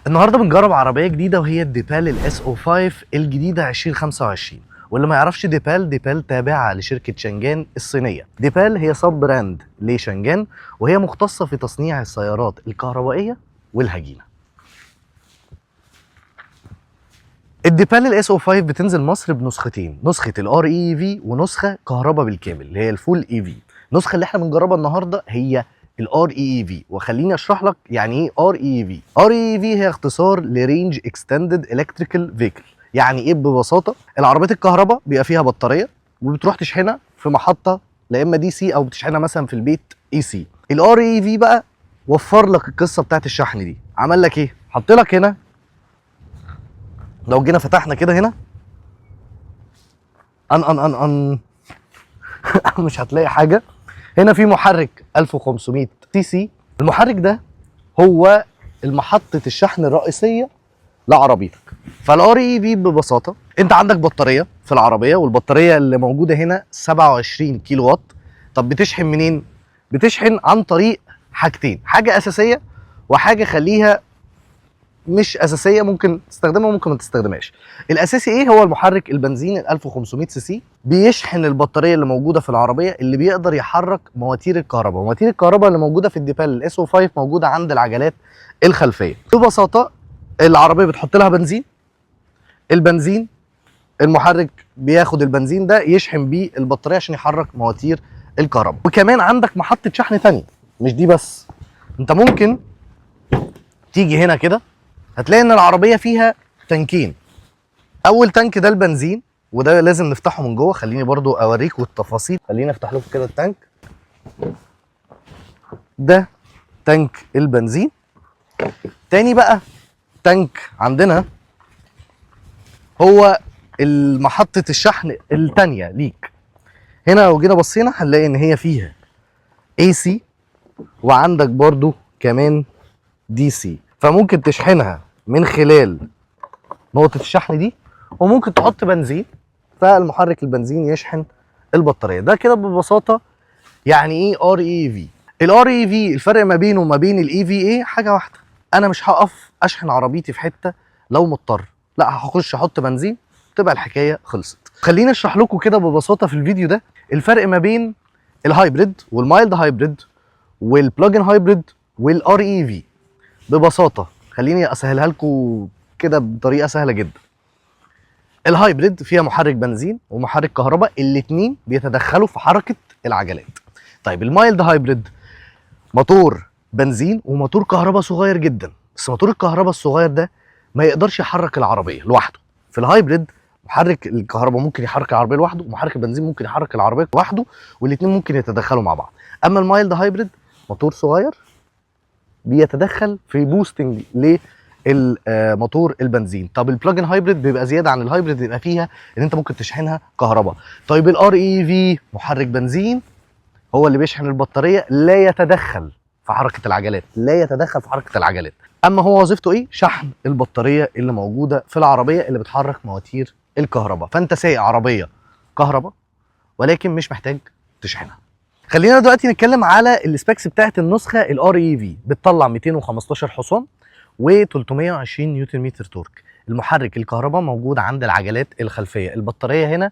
النهارده بنجرب عربية جديدة وهي ال Deepal ال S05 الجديدة 2025. واللي ما يعرفش Deepal، Deepal تابعه لشركة شانجان الصينية. Deepal هي sub brand لشانجان، وهي مختصة في تصنيع السيارات الكهربائية والهجينه. ال Deepal ال S05 بتنزل مصر بنسختين، نسخه ال REEV ونسخة كهرباء بالكامل اللي هي ال full EV. النسخة اللي احنا بنجربها النهارده هي ال REEV، وخليني اشرح لك يعني ايه ار اي في. ار اي في هي اختصار ل range extended electrical vehicle. يعني ايه ببساطة؟ العربيات الكهرباء بيبقى فيها بطارية وبتروح تشحنها في محطة لا اما DC او بتشحنها مثلا في البيت AC. ال REEV بقى وفر لك القصة بتاعت الشحن دي. عمل لك ايه؟ حط لك هنا، لو جينا فتحنا كده هنا ان ان ان ان مش هتلاقي حاجة. هنا في محرك 1500 سي سي. المحرك ده هو المحطة الشحن الرئيسية لعربيتك. فال REEV ببساطة انت عندك بطارية في العربية، والبطارية اللي موجودة هنا 27 كيلو وات. طب بتشحن منين؟ بتشحن عن طريق حاجتين، حاجة أساسية وحاجة خليها مش اساسية، ممكن تستخدمها وممكن ما تستخدمهاش. الاساسي ايه؟ هو المحرك البنزين ال 1500 سي سي، بيشحن البطارية اللي موجودة في العربية، اللي بيقدر يحرك مواتير الكهرباء. مواتير الكهرباء اللي موجودة في ال Deepal ال S05 موجودة عند العجلات الخلفية. ببساطة العربية بتحط لها بنزين، البنزين المحرك بياخد البنزين ده يشحن بيه البطارية عشان يحرك مواتير الكهرباء. وكمان عندك محطة شحن ثانية، مش دي بس. انت ممكن تيجي هنا كده هتلاقي ان العربية فيها تنكين. اول تانك ده البنزين، وده لازم نفتحه من جوه. خليني برضو اوريكم التفاصيل. خليني افتح لكم كده التانك ده، تانك البنزين. تاني بقى تانك عندنا هو المحطة الشحن التانية ليك. هنا لو جينا بصينا هنلاقي ان هي فيها AC، وعندك برضو كمان DC، فممكن تشحنها من خلال نقطة الشحن دي، وممكن تحط بنزين فالمحرك البنزين يشحن البطارية. ده كده ببساطة يعني ايه REEV. ال REEV الفرق ما بينه وما بين ال EV ايه؟ حاجة واحدة، انا مش هقف اشحن عربيتي في حتة لو مضطر، لا هخش احط بنزين تبقى الحكاية خلصت. خليني اشرح لكم كده ببساطة في الفيديو ده الفرق ما بين ال hybrid وال mild hybrid وال plug-in hybrid وال REEV. ببساطة خليني اسهلها لكم كده بطريقة سهلة جدا. ال hybrid فيها محرك بنزين ومحرك كهرباء، الاثنين بيتدخلوا في حركة العجلات. طيب ال mild hybrid موتور بنزين وموتور كهرباء صغير جدا، بس موتور الكهرباء الصغير ده ما يقدرش يحرك العربية لوحده. في ال hybrid محرك الكهرباء ممكن يحرك العربية لوحده، ومحرك البنزين ممكن يحرك العربية لوحده، والاثنين ممكن يتدخلوا مع بعض. اما ال mild hybrid موتور صغير بيتدخل في boosting للموتور البنزين. طب ال plug-in hybrid بيبقى زيادة عن ال hybrid، بيبقى فيها ان انت ممكن تشحنها كهرباء. طيب ال REEV محرك بنزين هو اللي بيشحن البطارية، لا يتدخل في حركة العجلات، لا يتدخل في حركة العجلات. اما هو وظيفته ايه؟ شحن البطارية اللي موجودة في العربية اللي بتحرك مواتير الكهرباء. فانت سايق عربية كهرباء ولكن مش محتاج تشحنها. خلينا دلوقتي نتكلم على ال specs بتاعت النسخة ال REEV. بتطلع 215 حصان و320 نيوتن متر torque. المحرك الكهرباء موجود عند العجلات الخلفية. البطارية هنا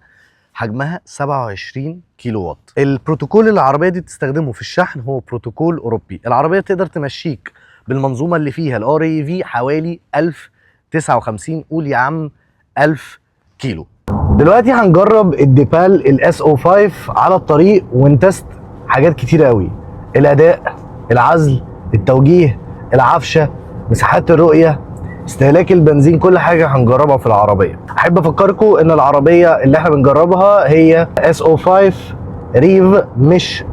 حجمها 27 كيلو وات. البروتوكول اللي العربية دي بتستخدمه في الشحن هو بروتوكول اوروبي. العربية تقدر تمشيك بالمنظومه اللي فيها ال REEV حوالي 1059، قول يا عم 1000 كيلو. دلوقتي هنجرب ال Deepal ال S05 على الطريق ون test حاجات كتير قوي: الاداء، العزل، التوجيه، العفشه، مساحات الرؤية، استهلاك البنزين، كل حاجة هنجربها في العربية. احب افكركم ان العربية اللي احنا بنجربها هي S05 REEV مش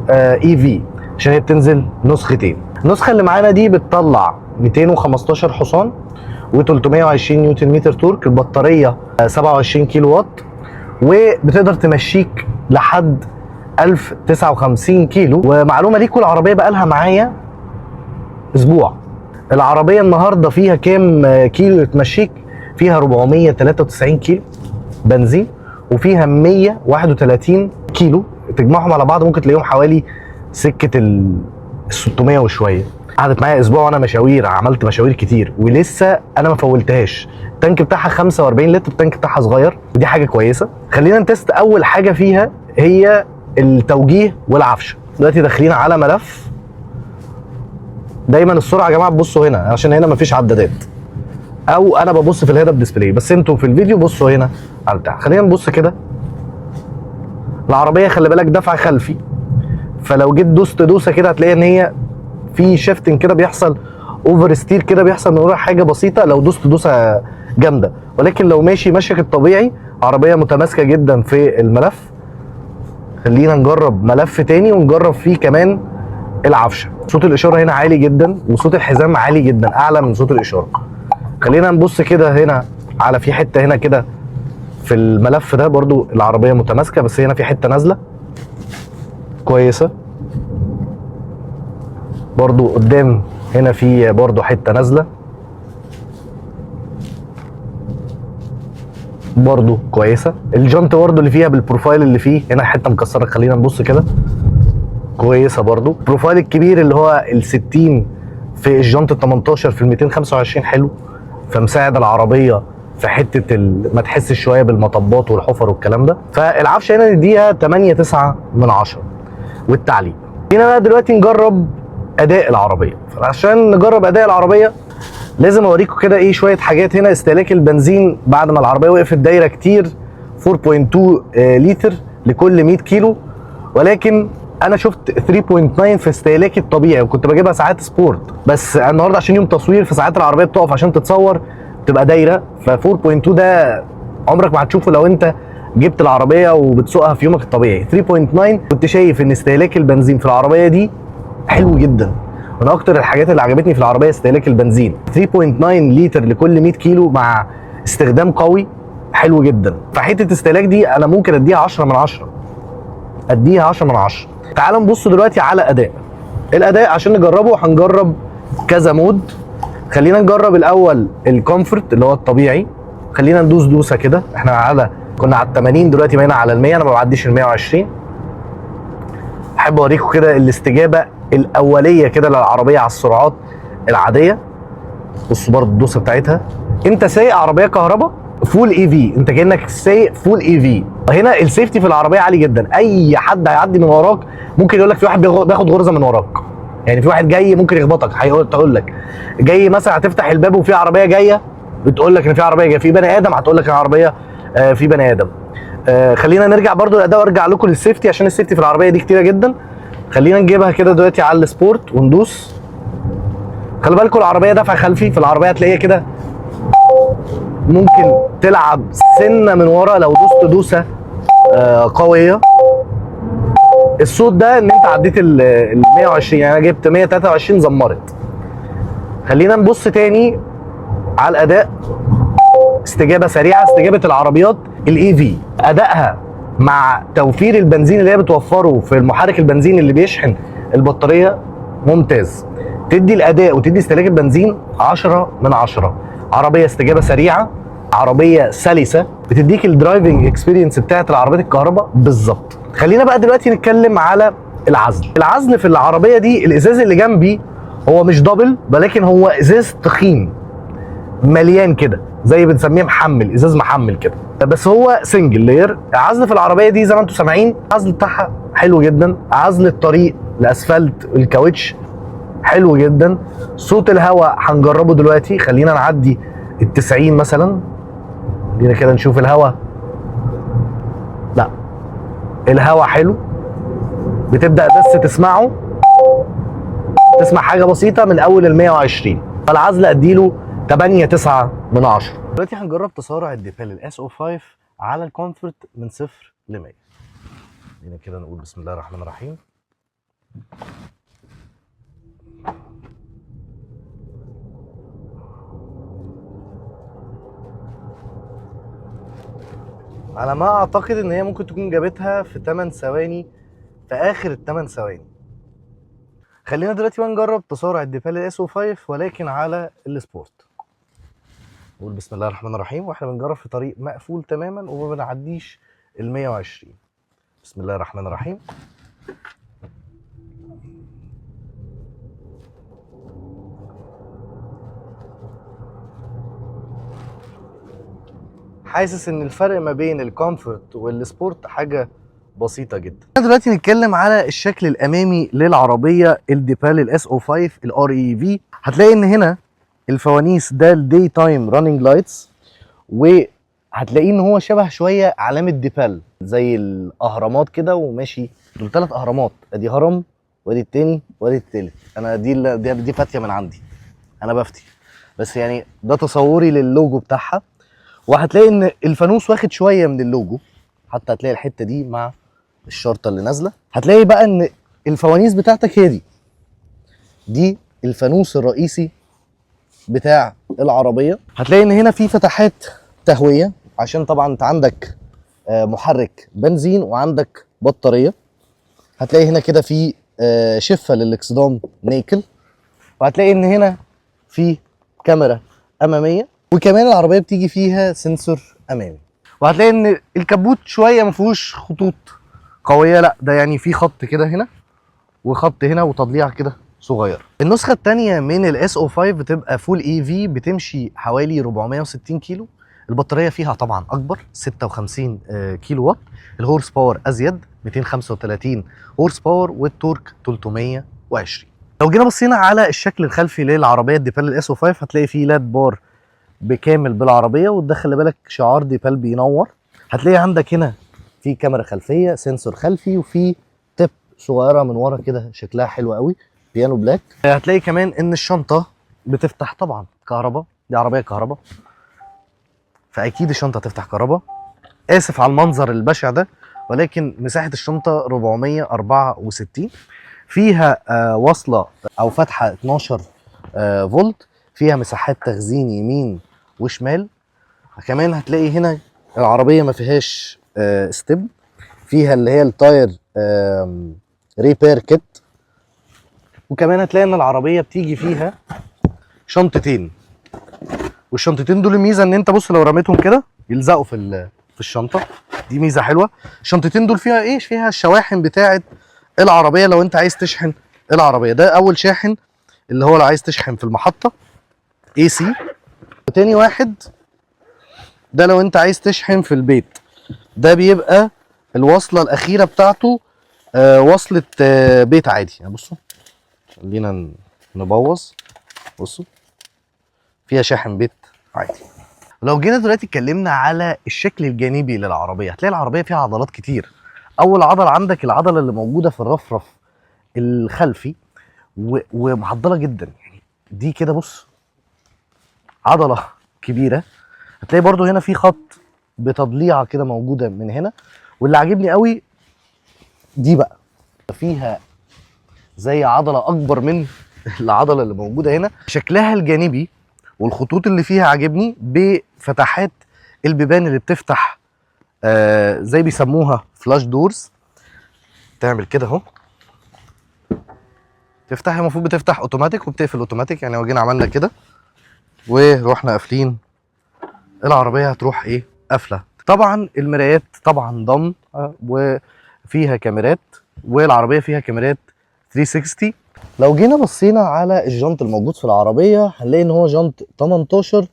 EV، عشان هي بتنزل نسختين. النسخة اللي معانا دي بتطلع 215 حصان و320 نيوتن متر torque، البطارية 27 كيلو وات، وبتقدر تمشيك لحد 1059 كيلو. ومعلومه ليكم، العربية بقالها معايا اسبوع. العربية النهارده فيها كام كيلو تمشيك؟ فيها 493 كيلو بنزين وفيها 131 كيلو، تجمعهم على بعض ممكن تلاقيهم حوالي سكة ال 600 وشوية. قعدت معايا اسبوع وانا مشاوير، عملت مشاوير كتير ولسه انا ما فولتهاش. ال tank بتاعها 45 لتر، ال tank بتاعها صغير ودي حاجة كويسة. خلينا ن test اول حاجة فيها هي التوجيه والعفشه. دلوقتي داخلين على ملف، دايما السرعة يا جماعة تبصوا هنا عشان هنا مفيش عدادات، او انا ببص في ال head up display، بس انتوا في الفيديو بصوا هنا على بتاع. خلينا نبص كده. العربية خلي بالك دفع خلفي، فلو جيت دوست دوسة كده هتلاقي ان هي في shifting كده بيحصل، oversteer كده بيحصل من ورا حاجة بسيطة لو دوست دوسة جامدة، ولكن لو ماشي مشيك الطبيعي عربية متماسكة جدا في الملف. خلينا نجرب ملف تاني ونجرب فيه كمان العفشه. صوت الاشارة هنا عالي جدا وصوت الحزام عالي جدا، اعلى من صوت الاشارة. خلينا نبص كده هنا على في حتة هنا كده في الملف ده برضو العربية متماسكة، بس هنا في حتة نازله كويسة. برضو قدام هنا في برضو حتة نازله برضو كويسة. الجنط برضو اللي فيها بال profile اللي فيه هنا حتة مكسرة، خلينا نبص كده كويسة برضو. ال profile الكبير اللي هو ال 60 في الجنط ال 18 في ال 225 حلو، فمساعد العربية في حتة ما تحسش شوية بالمطبات والحفر والكلام ده. فالعفشه هنا نديها 8 9 من 10. والتعليق هنا بقى دلوقتي نجرب اداء العربية. فعشان نجرب اداء العربية لازم اوريكم كده ايه شوية حاجات هنا. استهلاك البنزين بعد ما العربية وقفت دايرة كتير 4.2 لتر لكل 100 كيلو، ولكن انا شفت 3.9 في استهلاكي الطبيعي، وكنت بجيبها ساعات sport، بس النهارده عشان يوم تصوير في ساعات العربية بتقف عشان تتصور تبقى دايرة، ف 4.2 ده عمرك ما هتشوفه لو انت جبت العربية وبتسوقها في يومك الطبيعي. 3.9 كنت شايف ان استهلاك البنزين في العربية دي حلو جدا. من اكتر الحاجات اللي عجبتني في العربية استهلاك البنزين 3.9 لتر لكل 100 كيلو مع استخدام قوي حلو جدا. فحته استهلاك دي انا ممكن اديها 10 من 10، اديها 10 من 10. تعالوا نبص دلوقتي على اداء الاداء عشان نجربه. هنجرب كذا mode. خلينا نجرب الاول ال comfort اللي هو الطبيعي. خلينا ندوس دوسة كده، احنا كنا على ال 80 دلوقتي بقينا على ال 100، انا ما بعديش ال 120. احب اوريكم كده الاستجابة الاولية كده للعربية على السرعات العادية. بصوا برضه الدوسه بتاعتها، انت سايق عربية كهرباء full EV، انت كانك سايق full EV. هنا ال safety في العربية عالي جدا، اي حد هيعدي من وراك ممكن يقول لك في واحد بياخد غرزه من وراك، يعني في واحد جاي ممكن يخبطك، هيقول تقول لك جاي مثلا هتفتح الباب وفي عربية جاية بتقول لك ان في عربية جاية، في بني ادم هتقول لك ان عربية في بني ادم. خلينا نرجع برضو للاداء وارجع لكم لل safety عشان ال safety في العربية دي كتيرة جدا. خلينا نجيبها كده دلوقتي على ال sport وندوس. خلي بالكم العربية دفع خلفي، فالعربيه هتلاقيها كده ممكن تلعب سنة من ورا لو دوست دوسة قوية. الصوت ده ان انت عديت ال 120، يعني انا جبت 123 زمرت. خلينا نبص تاني على الاداء. استجابة سريعة، استجابة العربيات ال EV ادائها مع توفير البنزين اللي هي بتوفره في المحرك البنزين اللي بيشحن البطارية ممتاز. تدي الاداء وتدي استهلاك البنزين 10 من 10. عربية استجابة سريعة، عربية سلسه، بتديك ال driving experience بتاعت العربيات الكهرباء بالظبط. خلينا بقى دلوقتي نتكلم على العزل. العزل في العربية دي، الازاز اللي جنبي هو مش double ولكن هو ازاز تخين مليان كده، زي بنسميه محمل، ازاز محمل كده، بس هو single layer. العزل في العربية دي زي ما انتم سامعين العزل بتاعها حلو جدا. عزل الطريق، الاسفلت، الكاوتش حلو جدا. صوت الهواء هنجربه دلوقتي، خلينا نعدي ال90 مثلا، خلينا كده نشوف الهواء. لا الهواء حلو، بتبدأ بس تسمعه، تسمع حاجة بسيطة من أول ال 120. فالعزل أديله 8 9 من 10. دلوقتي هنجرب تسارع ال Deepal ال S05 على ال comfort من 0 ل 100. خلينا كده نقول بسم الله الرحمن الرحيم. على ما اعتقد ان هي ممكن تكون جابتها في 8 ثواني، في اخر ال 8 ثواني. خلينا دلوقتي بقى نجرب تسارع ال Deepal ال S05 ولكن على ال sport. نقول بسم الله الرحمن الرحيم واحنا بنجرب في طريق مقفول تماما وما بنعديش ال 120. بسم الله الرحمن الرحيم. حاسس ان الفرق ما بين ال comfort وال sport حاجة بسيطة جدا. دلوقتي نتكلم على الشكل الامامي للعربية الديبال ال S05 ال REEV. هتلاقي ان هنا الفوانيس ده ال daytime running lights، وهتلاقيه ان هو شبه شوية علامة ديبال زي الاهرامات كده، وماشي دول ثلاث اهرامات، ادي هرم وادي التاني وادي التالت. انا دي فاتيه من عندي، انا بفتي بس، يعني ده تصوري للوجو بتاعها. وهتلاقي ان الفانوس واخد شوية من اللوجو، حتى هتلاقي الحتة دي مع الشرطة اللي نازله. هتلاقي بقى ان الفوانيس بتاعتك هي دي الفانوس الرئيسي بتاع العربية. هتلاقي ان هنا في فتحات تهوية، عشان طبعا انت عندك محرك بنزين وعندك بطارية. هتلاقي هنا كده في شفه للاكسدام نيكل، وهتلاقي ان هنا في كاميرا امامية، وكمان العربية بتيجي فيها sensor امامي. وهتلاقي ان الكبوت شوية ما فيهوش خطوط قويه، لا ده يعني في خط كده هنا وخط هنا وتضليع كده صغير. النسخة الثانية من ال S05 بتبقى full EV، بتمشي حوالي 460 كيلو. البطارية فيها طبعا اكبر 56 كيلو وات، ال horse power ازيد 235 horse power، وال torque 320. لو جينا بصينا على الشكل الخلفي للعربية الديبال ال S05 هتلاقي فيه light bar بكامل بالعربيه، وده خلي بالك شعار ديبال بينور. هتلاقي عندك هنا في كاميرا خلفية، sensor خلفي، وفي tip صغيرة من ورا كده شكلها حلو قوي piano black. هتلاقي كمان ان الشنطة بتفتح طبعا كهرباء، دي عربية كهرباء فاكيد الشنطة هتفتح كهرباء. اسف على المنظر البشع ده، ولكن مساحة الشنطة 464، فيها وصله او فتحه 12 فولت، فيها مساحات تخزين يمين وشمال. كمان هتلاقي هنا العربية ما فيهاش step، فيها اللي هي ال tire repair kit. وكمان هتلاقي ان العربية بتيجي فيها شنطتين، والشنطتين دول الميزة ان انت بص لو رميتهم كده يلزقوا في الشنطة، دي ميزة حلوة. الشنطتين دول فيها ايه؟ فيها الشواحن بتاعه العربية لو انت عايز تشحن العربية. ده اول شاحن اللي هو لو عايز تشحن في المحطة AC، وتاني واحد ده لو انت عايز تشحن في البيت، ده بيبقى الوصلة الاخيرة بتاعته وصله بيت عادي. يعني بصوا خلينا نبوظ، بصوا فيها شاحن بيت عادي. لو جينا دلوقتي اتكلمنا على الشكل الجانبي للعربية، هتلاقي العربية فيها عضلات كتير. اول عضلة عندك العضلة اللي موجودة في الرفرف الخلفي ومعضله جدا، يعني دي كده بص عضلة كبيرة. هتلاقي برضو هنا في خط بتضليعه كده موجودة من هنا. واللي عاجبني قوي دي بقى فيها زي عضلة اكبر من العضلة اللي موجودة هنا. شكلها الجانبي والخطوط اللي فيها عاجبني، بفتحات البيبان اللي بتفتح زي بيسموها flush doors، تعمل كده اهو تفتح. المفروض بتفتح اوتوماتيك وبتقفل اوتوماتيك، يعني لو جينا عملنا كده ورحنا قافلين العربية هتروح ايه؟ قافله. طبعا المرايات طبعا ضم وفيها كاميرات، والعربية فيها كاميرات 360. لو جينا بصينا على الجنط الموجود في العربية هنلاقي ان هو جنط 18،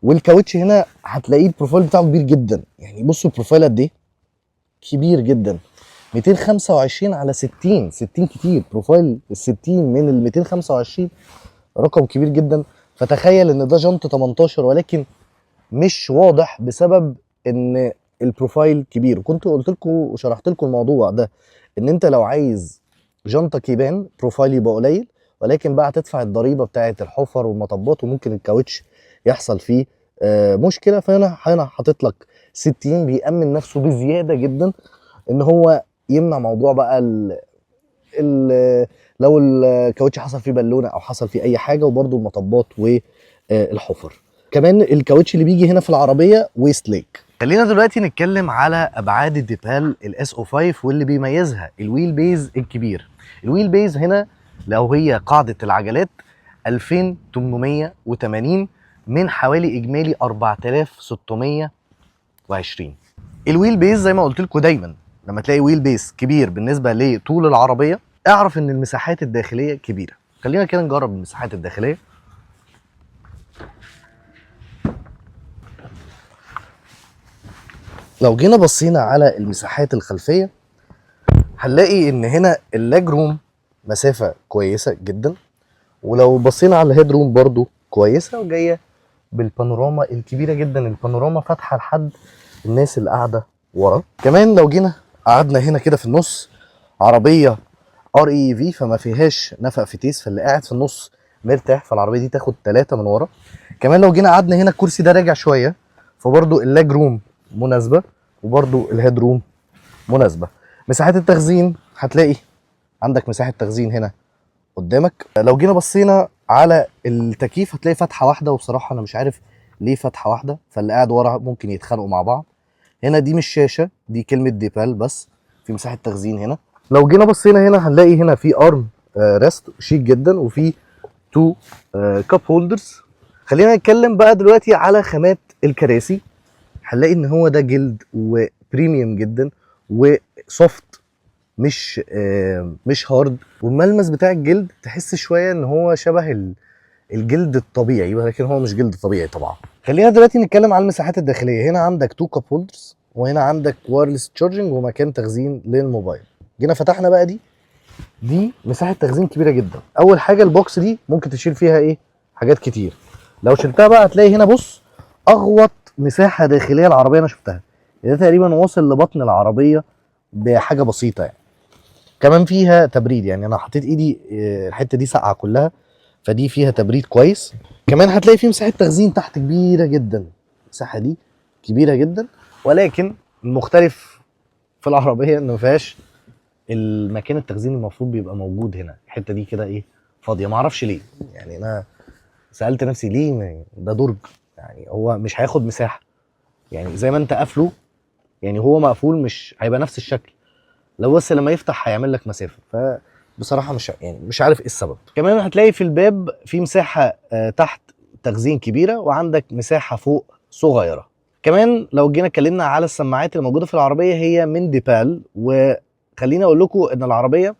والكاوتش هنا هتلاقيه ال profile بتاعه كبير جدا. يعني بصوا ال profile قد ايه كبير جدا، 225 على 60، 60 كتير. profile ال 60 من ال 225 رقم كبير جدا. فتخيل ان ده جنط 18 ولكن مش واضح بسبب ان ال profile كبير. وكنت قلت لكم وشرحت لكم الموضوع ده، ان انت لو عايز جنطك يبان profile يبقى قليل، ولكن بقى هتدفع الضريبة بتاعه الحفر والمطبات، وممكن الكاوتش يحصل فيه مشكلة. فانا هنا حاطط لك 60 بيأمن نفسه بزيادة جدا، ان هو يمنع موضوع بقى ال لو الكاوتش حصل فيه بالونه او حصل فيه اي حاجة، وبرده المطبات والحفر. كمان الكاوتش اللي بيجي هنا في العربية Westlake. خلينا دلوقتي نتكلم على ابعاد الديبال ال S05 واللي بيميزها ال wheel base الكبير. ال wheel base هنا لو هي قاعدة العجلات 2880 من حوالي اجمالي 4620. ال wheel base زي ما قلت لكم دايما لما تلاقي wheel base كبير بالنسبة لطول العربية اعرف ان المساحات الداخلية كبيرة. خلينا كده نجرب المساحات الداخلية. لو جينا بصينا على المساحات الخلفية هنلاقي ان هنا ال leg room مسافة كويسة جدا، ولو بصينا على ال head room برضو كويسة، وجاية بالبانوراما الكبيرة جدا. البانوراما فاتحة لحد الناس اللي قاعدة ورا. كمان لو جينا قعدنا هنا كده في النص، عربية REEV فما فيهاش نفق فتيس، فاللي قاعد في النص مرتاح، فالعربيه دي تاخد 3 من ورا. كمان لو جينا قعدنا هنا الكرسي ده راجع شويه، فبرضو ال leg room مناسبة وبرضو ال head room مناسبة. مساحات التخزين هتلاقي عندك مساحة تخزين هنا قدامك. لو جينا بصينا على التكييف هتلاقي فتحه واحده، وبصراحة انا مش عارف ليه فتحه واحده، فاللي قاعد ورا ممكن يتخانقوا مع بعض. هنا دي مش شاشة، دي كلمة ديبال بس. في مساحة تخزين هنا. لو جينا بصينا هنا هنلاقي هنا في arm rest شيك جدا، وفي two cup holders. خلينا نتكلم بقى دلوقتي على خامات الكراسي. هنلاقي ان هو ده جلد و premium جدا و soft، مش hard، والملمس بتاع الجلد تحس شوية ان هو شبه الجلد الطبيعي، ولكن هو مش جلد طبيعي طبعا. خلينا دلوقتي نتكلم على المساحات الداخلية. هنا عندك two cup holders، وهنا عندك wireless charging ومكان تخزين للموبايل. جينا فتحنا بقى دي مساحة تخزين كبيرة جدا. اول حاجة ال box دي ممكن تشيل فيها ايه؟ حاجات كتير. لو شلتها بقى هتلاقي هنا، بص، اغوط مساحة داخلية العربية انا شفتها. ده تقريبا واصل لبطن العربية بحاجة بسيطة يعني. كمان فيها تبريد، يعني انا حطيت ايدي الحتة دي ساقعه كلها، فدي فيها تبريد كويس. كمان هتلاقي فيه مساحة تخزين تحت كبيرة جدا، المساحة دي كبيرة جدا. ولكن المختلف في العربية انه ما فيهاش المكان التخزين المفروض بيبقى موجود هنا. الحتة دي كده ايه؟ فاضيه. ما اعرفش ليه، يعني انا سالت نفسي ليه ده درج، يعني هو مش هياخد مساحة، يعني زي ما انت قافله، يعني هو مقفول مش هيبقى نفس الشكل، لو بس لما يفتح هيعمل لك مسافه. فبصراحة مش يعني مش عارف ايه السبب. كمان هتلاقي في الباب في مساحة تحت تخزين كبيره، وعندك مساحة فوق صغيرة. كمان لو جينا اتكلمنا على السماعات اللي موجودة في العربيه، هي من ديبال، وخليني اقول لكم ان العربية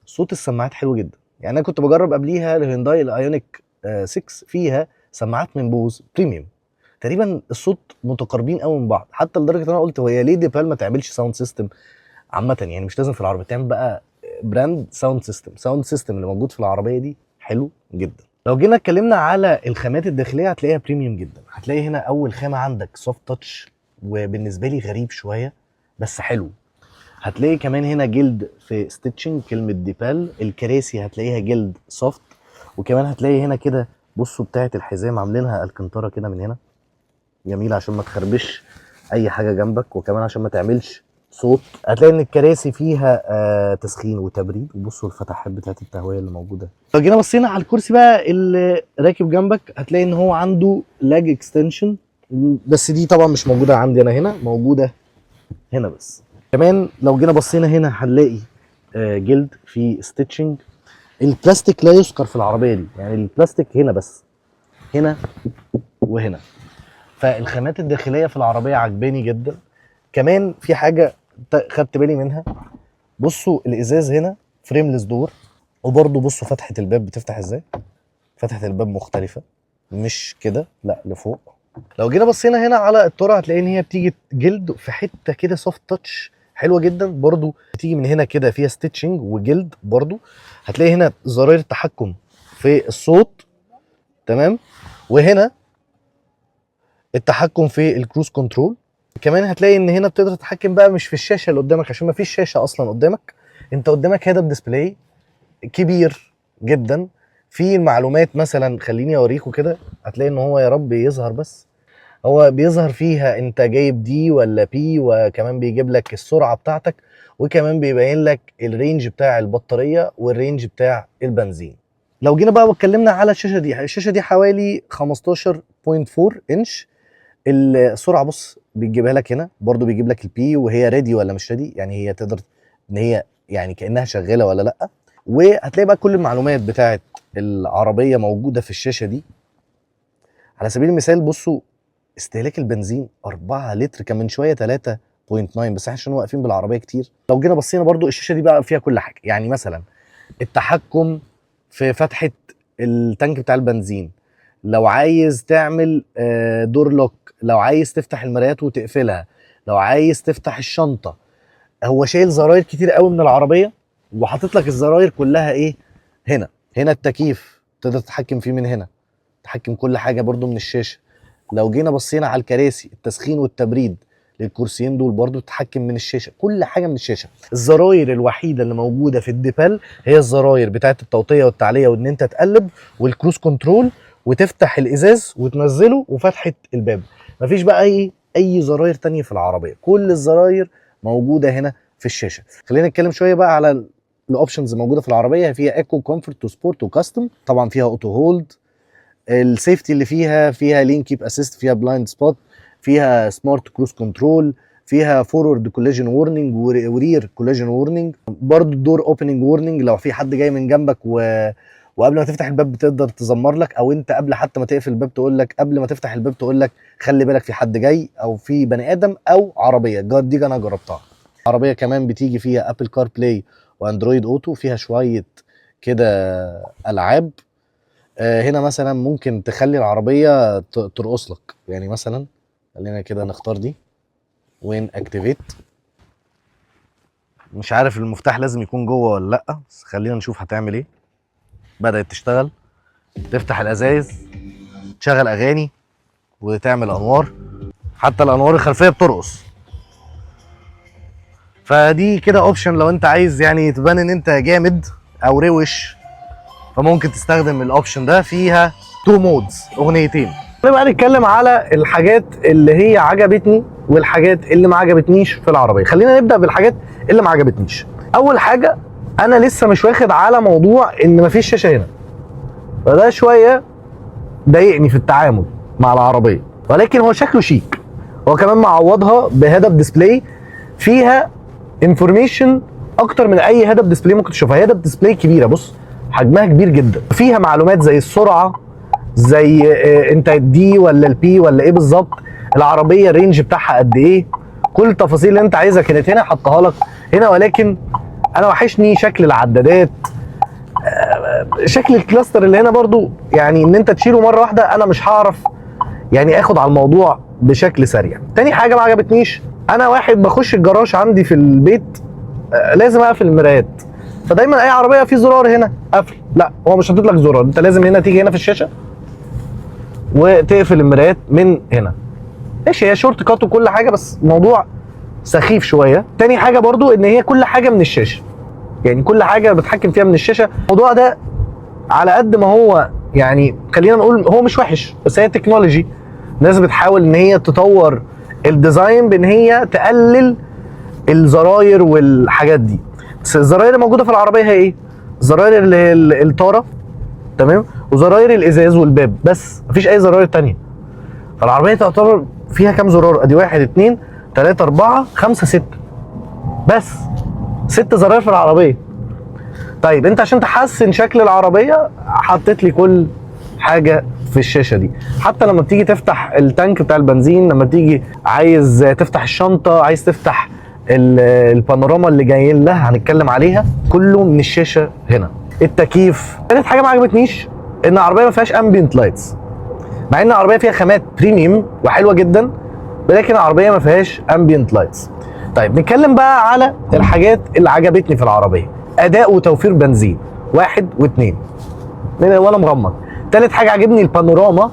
صوت السماعات حلو جدا. يعني انا كنت بجرب قبليها الهيونداي الايونيك 6، فيها سماعات من بوز premium. تقريبا الصوت متقاربين قوي من بعض، حتى لدرجة ان انا قلت هي ليه ديبال ما تعملش sound system عامه؟ يعني مش لازم في العربيه، تعمل بقى brand sound system. sound system اللي موجود في العربية دي حلو جدا. لو جينا اتكلمنا على الخامات الداخلية هتلاقيها premium جدا. هتلاقي هنا اول خامة عندك soft touch، وبالنسبة لي غريب شوية بس حلو. هتلاقي كمان هنا جلد في stitching كلمة ديبال. الكراسي هتلاقيها جلد soft، وكمان هتلاقي هنا كده، بصوا، بتاعه الحزام عاملينها الكنتره كده من هنا، جميل عشان ما تخربش اي حاجة جنبك، وكمان عشان ما تعملش صوت. هتلاقي ان الكراسي فيها تسخين وتبريد، وبصوا الفتحات بتاعت التهويه اللي موجوده. لو جينا بصينا على الكرسي بقى اللي راكب جنبك هتلاقي ان هو عنده leg extension، بس دي طبعا مش موجودة عندي انا هنا، موجودة هنا بس. كمان لو جينا بصينا هنا هنلاقي جلد في stitching. البلاستيك لا يذكر في العربية دي، يعني البلاستيك هنا بس، هنا وهنا. فالخامات الداخلية في العربية عجباني جدا. كمان في حاجة خدت بالي منها، بصوا الازاز هنا frameless door، وبرده بصوا فتحه الباب بتفتح ازاي. فتحه الباب مختلفه، مش كده، لا، لفوق. لو جينا بصينا هنا على الطاره هتلاقي ان هي بتيجي جلد في حتة كده soft touch حلوة جدا. برضو بتيجي من هنا كده فيها stitching وجلد برضو. هتلاقي هنا زراير التحكم في الصوت، تمام، وهنا التحكم في ال cruise control. كمان هتلاقي ان هنا بتقدر تتحكم بقى مش في الشاشة اللي قدامك، عشان ما فيش شاشة اصلا قدامك، انت قدامك head up display كبير جدا في المعلومات. مثلا خليني اوريكم كده، هتلاقي ان هو، يا رب يظهر، بس هو بيظهر فيها انت جايب D ولا P، وكمان بيجيب لك السرعة بتاعتك، وكمان بيبين لك ال range بتاع البطارية وال range بتاع البنزين. لو جينا بقى واتكلمنا على الشاشة دي، الشاشة دي حوالي 15.4 انش. السرعة بص بيجيبها لك هنا، برضو بيجيب لك ال P وهي ready ولا مش ready، يعني هي تقدر ان هي يعني كانها شغالة ولا لا. وهتلاقي بقى كل المعلومات بتاعت العربية موجودة في الشاشة دي. على سبيل المثال بصوا استهلاك البنزين 4 لتر، كان من شوية 3.9، بس احنا عشان واقفين بالعربية كتير. لو جينا بصينا برضو الشاشة دي بقى فيها كل حاجه، يعني مثلا التحكم في فتحه التانك بتاع البنزين، لو عايز تعمل door lock، لو عايز تفتح المرايات وتقفلها، لو عايز تفتح الشنطه. هو شايل زراير كتير قوي من العربية وحاطط لك الزراير كلها ايه هنا. هنا التكييف تقدر تتحكم فيه من هنا، تحكم كل حاجة برضو من الشاشه. لو جينا بصينا على الكراسي، التسخين والتبريد للكرسيين دول برضو تتحكم من الشاشه، كل حاجة من الشاشه. الزراير الوحيدة اللي موجودة في الديبال هي الزراير بتاعه التوطيه والتعليه وان انت تقلب وال cruise control وتفتح الازاز وتنزله وفتحه الباب. مفيش بقى اي زراير تانية في العربيه، كل الزراير موجودة هنا في الشاشه. خلينا نتكلم شوية بقى على ال options الموجودة في العربيه. فيها eco، comfort و sport و custom، طبعا فيها auto hold. ال safety اللي فيها، فيها lane keep assist، فيها blind spot، فيها smart cruise control، فيها forward collision warning و rear collision warning، برضه ال door opening warning لو في حد جاي من جنبك وقبل ما تفتح الباب بتقدر تزمر لك، او انت قبل حتى ما تقفل الباب تقول لك، قبل ما تفتح الباب تقول لك خلي بالك في حد جاي او في بني ادم او عربيه. دي انا جربتها. عربية كمان بتيجي فيها Apple CarPlay و Android Auto، فيها شوية كده العاب. هنا مثلا ممكن تخلي العربية ترقص لك، يعني مثلا خلينا كده نختار دي when activate. مش عارف المفتاح لازم يكون جوه ولا لا، بس خلينا نشوف هتعمل ايه. بدأت تشتغل، تفتح الازايز، تشغل اغاني وتعمل انوار، حتى الانوار الخلفية بترقص. فدي كده option لو انت عايز يعني تبان ان انت جامد او روش، فممكن تستخدم ال option ده. فيها two modes، اغنيتين. نبقى نتكلم على الحاجات اللي هي عجبتني والحاجات اللي ما عجبتنيش في العربيه. خلينا نبدا بالحاجات اللي ما عجبتنيش. اول حاجه، انا لسه مش واخد على موضوع ان مفيش شاشة هنا، فده شوية ضايقني في التعامل مع العربيه، ولكن هو شكله شيك. هو كمان معوضها ب head-up display فيها information اكتر من اي head-up display ممكن تشوفها. head-up display كبيره، بص حجمها كبير جدا، فيها معلومات زي السرعه، زي انت D ولا ال P ولا ايه بالظبط، العربية ال range بتاعها قد ايه، كل التفاصيل اللي انت عايزها كانت هنا حطها لك هنا. ولكن انا وحشني شكل العدادات، شكل ال cluster اللي هنا برضو، يعني ان انت تشيله مرة واحدة انا مش هعرف يعني اخد على الموضوع بشكل سريع. تاني حاجة ما عجبتنيش، انا واحد بخش الجراج عندي في البيت لازم اقفل المرايات، فدايما اي عربية في زرار هنا قفل، لا هو مش حاطط لك زرار، انت لازم هنا تيجي هنا في الشاشة وتقفل المرايات من هنا. ماشي، هي shortcut وكل حاجه، بس الموضوع سخيف شويه. تاني حاجة برضو ان هي كل حاجة من الشاشه، يعني كل حاجة بتحكم فيها من الشاشه. الموضوع ده على قد ما هو يعني خلينا نقول هو مش وحش، بس هي technology، الناس بتحاول ان هي تطور ال design بان هي تقلل الزراير والحاجات دي. بس الزراير اللي موجودة في العربية هي ايه؟ زراير اللي هي الطاره، تمام، وزراير الازاز والباب، بس مفيش اي زراير تانية. فالعربيه تعتبر فيها كام زرار؟ ادي واحد، اتنين، تلاتة، اربعة، خمسة، ستة، بس ست زراير في العربيه. طيب انت عشان تحسن شكل العربية حطيت لي كل حاجة في الشاشة دي، حتى لما بتيجي تفتح ال tank بتاع البنزين، لما تيجي عايز تفتح الشنطه، عايز تفتح البانوراما اللي جايين لها هنتكلم عليها، كله من الشاشة هنا. التكييف. ثالث حاجة ما عجبتنيش ان العربية ما فيهاش ambient lights، مع ان العربية فيها خامات premium وحلوه جدا، ولكن العربية ما فيهاش ambient lights. طيب نتكلم بقى على الحاجات اللي عجبتني في العربيه. اداء وتوفير بنزين، واحد واثنين من وانا مغمض. تالت حاجة عجبني البانوراما.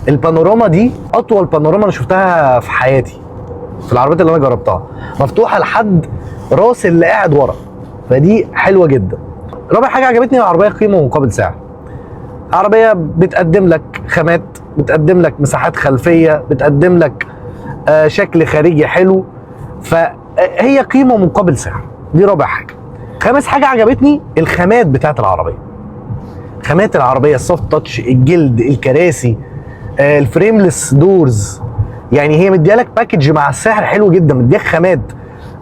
البانوراما دي اطول بانوراما انا شفتها في حياتي في العربيات اللي انا جربتها، مفتوحة لحد راس اللي قاعد ورا، فدي حلوة جدا. رابع حاجة عجبتني العربية قيمة مقابل سعر. عربية بتقدم لك خامات، بتقدم لك مساحات خلفيه، بتقدم لك شكل خارجي حلو، فهي قيمة مقابل سعر. دي رابع حاجه. خامس حاجة عجبتني الخامات بتاعت العربيه. خامات العربية ال soft touch، الجلد، الكراسي، ال frameless doors، يعني هي مديالك package مع السعر حلو جدا، مديك خامات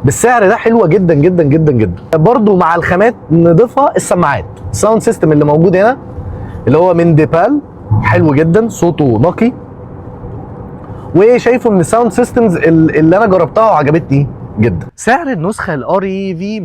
بالسعر ده حلوة جدا جدا جدا جدا. برضو مع الخامات نضيفها السماعات، ال sound system اللي موجود هنا اللي هو من ديبال حلو جدا، صوته نقي، وشايفه من ال sound systems اللي انا جربتها وعجبتني جدا. سعر النسخة ال REV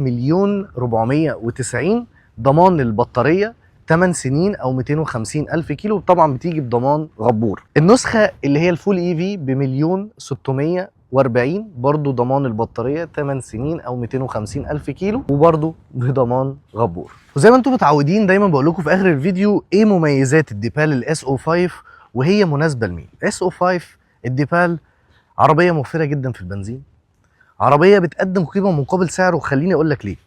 1,490,000، ضمان البطارية 8 سنين او 250 الف كيلو، طبعا بتيجي بضمان غبور. النسخة اللي هي ال full EV ب 1,690,000. مليون و40. برضو ضمان البطارية 8 سنين او 250 الف كيلو، وبرضو بضمان غبور. وزي ما انتم متعودين دايما بقول لكم في اخر الفيديو ايه مميزات الديبال ال S05 وهي مناسبة لمين. S05 الديبال عربية موفره جدا في البنزين، عربية بتقدم قيمة مقابل سعر. وخليني اقول لك ليه.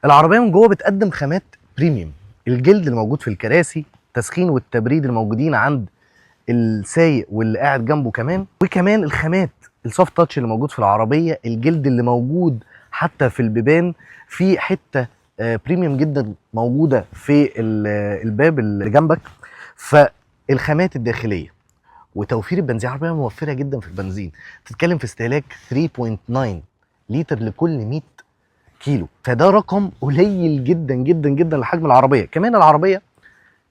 العربية من جوه بتقدم خامات premium، الجلد الموجود في الكراسي، التسخين والتبريد الموجودين عند السايق واللي قاعد جنبه كمان، وكمان الخامات ال soft touch اللي موجود في العربيه، الجلد اللي موجود حتى في البيبان، في حتة premium جدا موجودة في الباب اللي جنبك. فالخامات الداخلية وتوفير البنزين، عربية موفره جدا في البنزين، تتكلم في استهلاك 3.9 لتر لكل 100 كيلو، فده رقم قليل جدا جدا جدا لحجم العربية. كمان العربية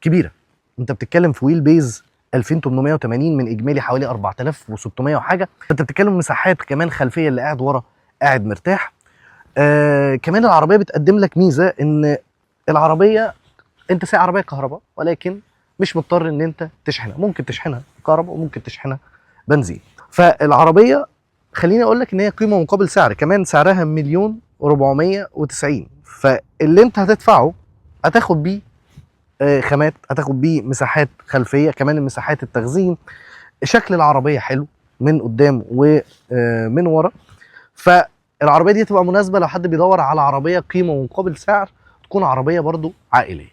كبيره، انت بتتكلم في wheel base 2880 من اجمالي حوالي 4600 وحاجه، انت بتتكلم مساحات كمان خلفيه، اللي قاعد ورا قاعد مرتاح. كمان العربية بتقدم لك ميزة ان العربية انت سايق عربية كهرباء، ولكن مش مضطر ان انت تشحنها، ممكن تشحنها كهرباء وممكن تشحنها بنزين. فالعربيه خليني اقول لك ان هي قيمة مقابل سعر، كمان سعرها 1,490,000، فاللي انت هتدفعه هتاخد بيه خامات، هتاخد بيه مساحات خلفيه، كمان المساحات التخزين، شكل العربية حلو من قدام ومن ورا. فالعربيه دي تبقى مناسبة لو حد بيدور على عربية قيمة مقابل سعر، تكون عربية برضو عائلية.